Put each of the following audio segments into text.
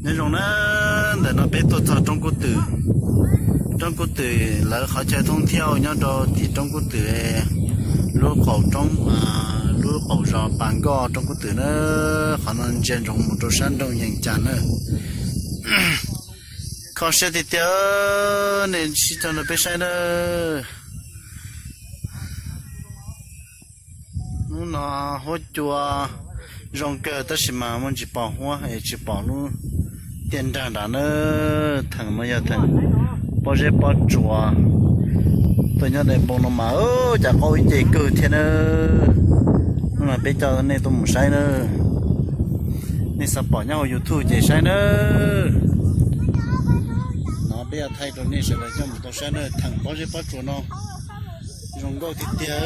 Nyob zoo na, ntawm no peb tuaj txog roob Kub Twm. Roob Kub Twm lawv qhov chaw thoob thiauj nyob rau tim roob Kub Twm, lub qaum roob, lub qaum zos Pas Nkoj roob Kub Twm na. Qhov no ntsia ntsoov mus rau sab nroog Yees Cas na. Kho siab tiag tiag, nej sib cog nrog peb saib na. Hnub no huab cua zoo kawg tab sis mas muaj ntsis pos huab es tsis pom lub tiaj nrag nrad na. Theem no yog theem pob zeb pob tsuas. Tuaj nyob daim npoo no mas cas qaub ib ce kawg thiab na. Hnub no peb coj nej tuaj mus saib na. Nej xav pom nyob hauv YouTube ces saib na. No peb yuav thaij rau nej sawv daws coj mus tau saib na, theem pob zeb pob tsuas no zoo nkauj tiag tiag.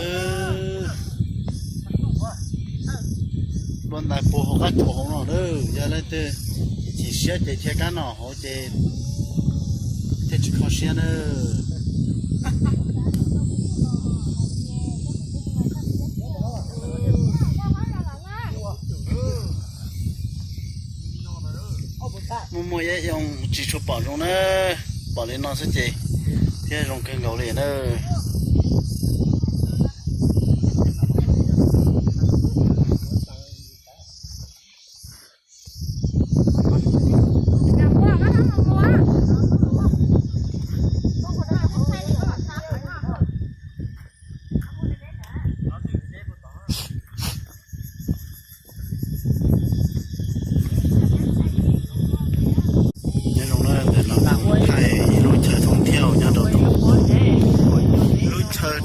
Dua ntais puag hauv qab tsuas hauv no na, yog leej twg chim siab ces dhia kab no hauv ces thiaj tsis kho siab na. Muaj muaj ib oo tsis tshua pom zoo na, pom li no xwb ces thiab zoo kawg nkaus li na. Nyob zoo na, ntawm no kuv thaij ib lub chaw thoob thiauj nyob rau, lub chaw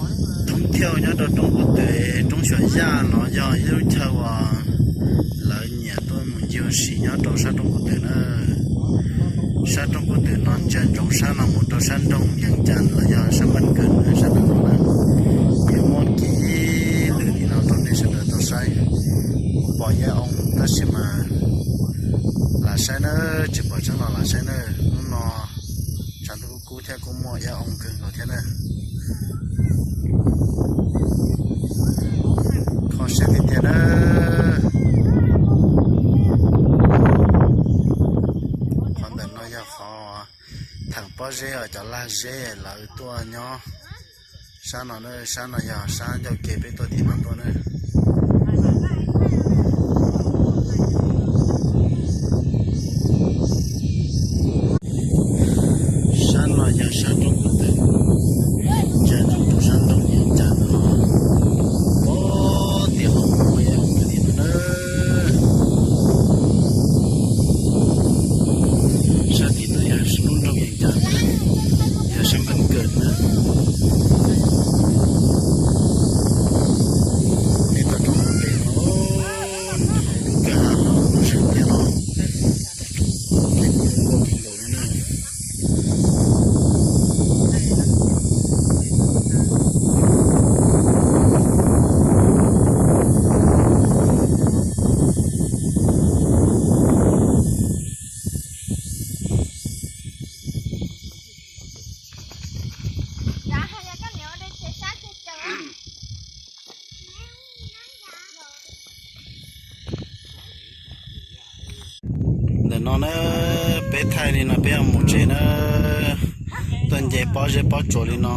thoob thiauj nyob rau roob Kub Twm, roob Xyuas Yaj no yog ib lub chaw uas lawv nyiam tuaj mus ncig ua si nyob rau sab roob Kub Twm na. Sab roob Kub Twm no ntsia ntsoov sab no mus rau sab nroog Yees Cas los yog sab Npab Kawm na, sab nroog no na. Yuav muaj kiag ib lwm li no rau nej sawv daws tau saib. Kuv pom yaj oo tab sis mas lam saib na, tsis pom tseeb los lam saib na. Hnub no tshav ntuj kub kub thiab kuj muaj yaj oo kawg nkaus thiab na. Kho siab tiag tiag na. Qhov ntawm no yog qhov theem pob zeb uas cov lag zeb lawv tuaj nyob sab no na, sab no yog sab ncauj ke peb tuaj tim no tuaj na. Sab no yog sab roob Kub Twm, ntsia ntsoov rau sab nroog Yees Cas no, pob tim hauv muaj ib lub li no na. Sab tim no yog lub nroog Yees Cas, yog sab Npab Kawm na. Nej tau rau hauv pem no, kawg hav hauv lub sab tiaj no, peb kuj zoo nkauj kawg nkaus li na. Ntawm no na, peb thaij li no peb yuav mus tsev na. Tuaj nce pob zeb pob tsuas li no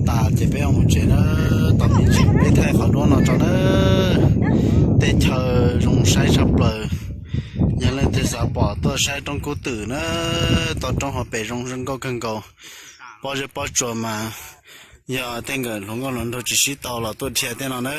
tas ces peb yuav mus tsev na. Tos me ntsis peb thaij qhov duab no tso na. Tej chaw zoo saib tshaj plaws. Yog leej twg xav pom tuaj saib roob Kub Twm na, tau roob hauv pes zoo zoo nkauj kawg nkaus. Pob zeb pob tsuas mas yog tej nkawm hluas nkauj hluas nraug tsis sib tau los tuaj dhia tej no na.